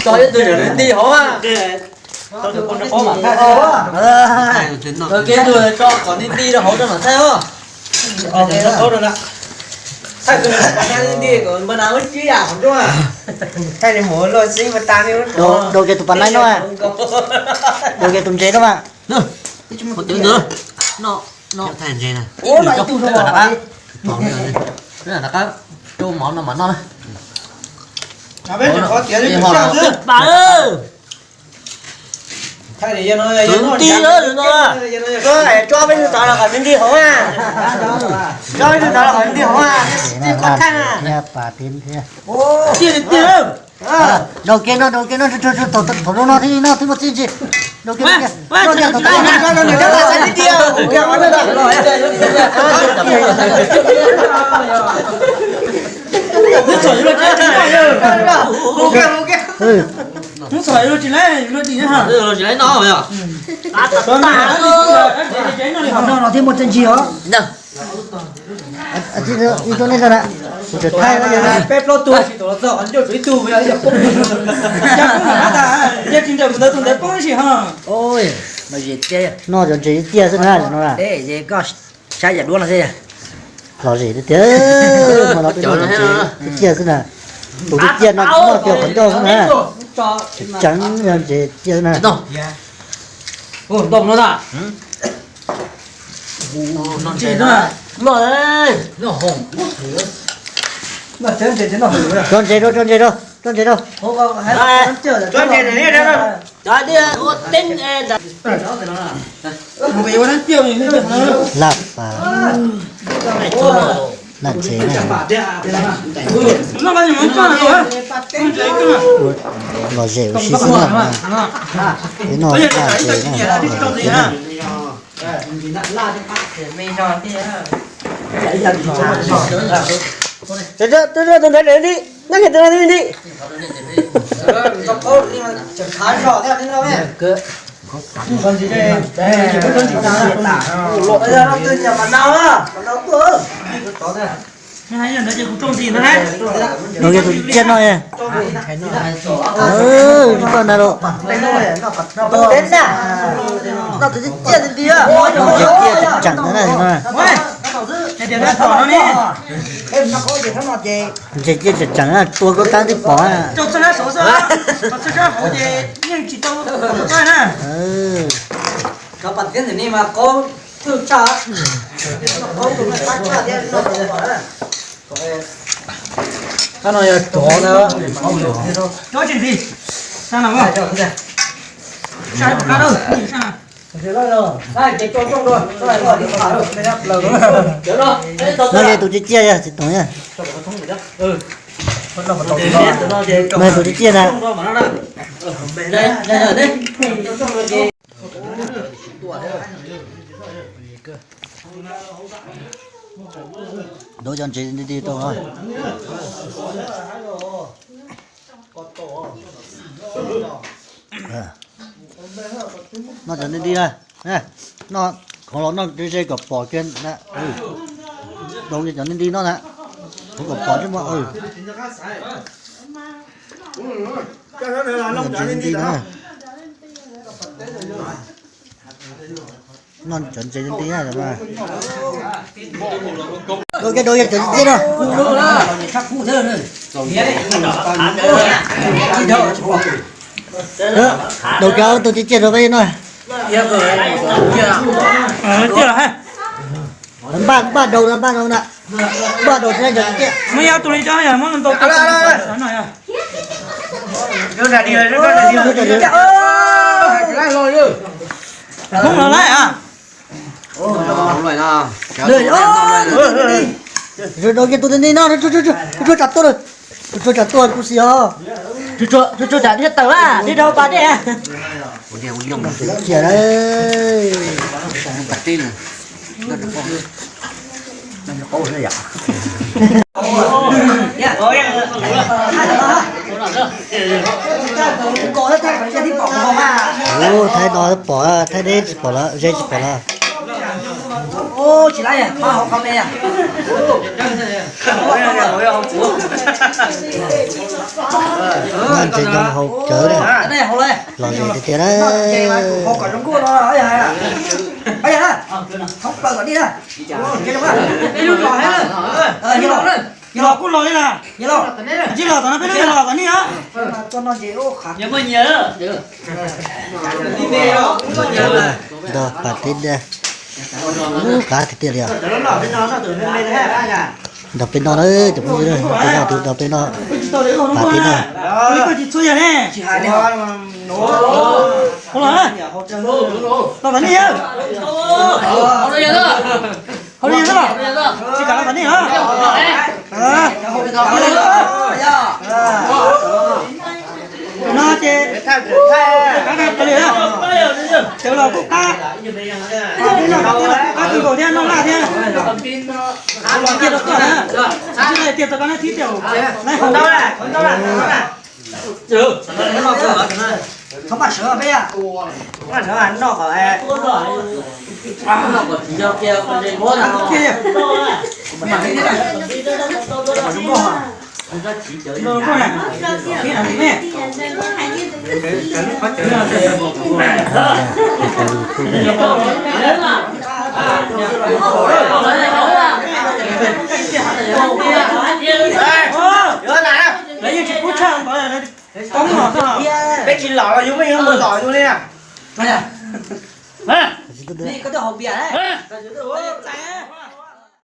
Tso ib tug nti hauv. Tau kev tug tso kom nti nti rau hauv rau mam thaij os. Thaij tus nti kom npaj na ua tsi yam hauv nruab. Thaij li mus loj xib npaj tas li. Dau kiag tus pas laib no. Dau kiag tus ntses no mas. Thaij ntses na. Rau mov no mam noj na. Tso peb tug tod los kom nti nti hauv na. Tso peb tug tod los kom nti hauv na. Dau kiag no, dau kiag no, thaum no no thiaj li noj twb muaj txiaj ntsig. Dau kiag, dau kiag. Hnub txog yuav tsis laib, yuav tsis laib no yog. No no thiaj muaj txiaj ntsig os. Ib tug nej na, kuv tseem thaij no yog peb plaub tug, tsis tau los txog qhov ncauj tshuav ib tug, yog poob, yog tsis ncaws mus ntawd tus ntawd poob ib si ho. Noj cov ntses tiaj xwb na no. Saib yam duab no thiab. Lom zem tiag tiag, mas no twb noj cov ntses tiaj xwb na. Tus twb tiaj no noj kiag qhov ncauj xwb na. Tseem ceev yog ntses tiaj xwb na. Tso ntses rau, tso ntses rau, tso ntses rau. Laj pas, laj ntses na. Lom zem ua si xwb na. Peb noj laj ntses na, lom zem na. Tus ntawd nti, nab kiag tus no nti. Rau kiag tus tiaj no. Koj na los. Tus tiaj tseem tseem na. Ntses tiaj tseem tseem na, tua koj tab twb pom na. Tab no yog tsov na. No ces tus ciaj ciaj yog txiv toom yog. No tus ciaj ciaj na. Dau cov ntses nti nti rau. Noj cov nti nti na. Noj, khoov los noj ze kom pom kiag na. Dau cov nti nti no na. Khoov kom pom thiab mas. Nti nti na. Noj cov ntses nti na. Dau kiag, dau kiag cov nti no. Dau kiag tus ciaj ciaj rau peb no. Npaj, npaj dau na, npaj dau na. Npaj dau thiab cov ciaj. Muab yog tus li cov yog muab ntau tus no yog. Hmoob los laib a. Dau kiag tus nti no, tsuag tsam tuaj, tsuag tsam tuaj kuv xis os. Tsuag tsam thiab tawm a, dib rau pas dej. Cia. Ub, thaij no pom, thaij deb tsis pom lawm, ze tsis pom lawm. Tsis laib, pab hauv qhov me. Noj ntses zoo haus cawv li. Lom zem tiag tiag na. Yog los kuj los li na. Yog los, tsis los tom no peb lub yog los tom nej os. Nrog pas tib dag. Ub, qab tiag tiag li os. Nrog peb noj na, cov phooj ywg, nrog peb noj, pas tib dag. Los tom nej. Hauv li yog los, tsis kam los tom nej os. No ces qab tag pes li, cawv los kuj qab, peb noj qab tib los kuj qab kawg nkaus thiab, noj laj thiab. Los tiag rau koj na, tsis tiag rau koj na, thib tiag, lawv hauv. Txhob paj sawv peb, paj sawv noj kom Lawv yeej tsis pub tshaj ntawd, peb tsis los los yus yeej mus los yus li. Koj twb haus npias.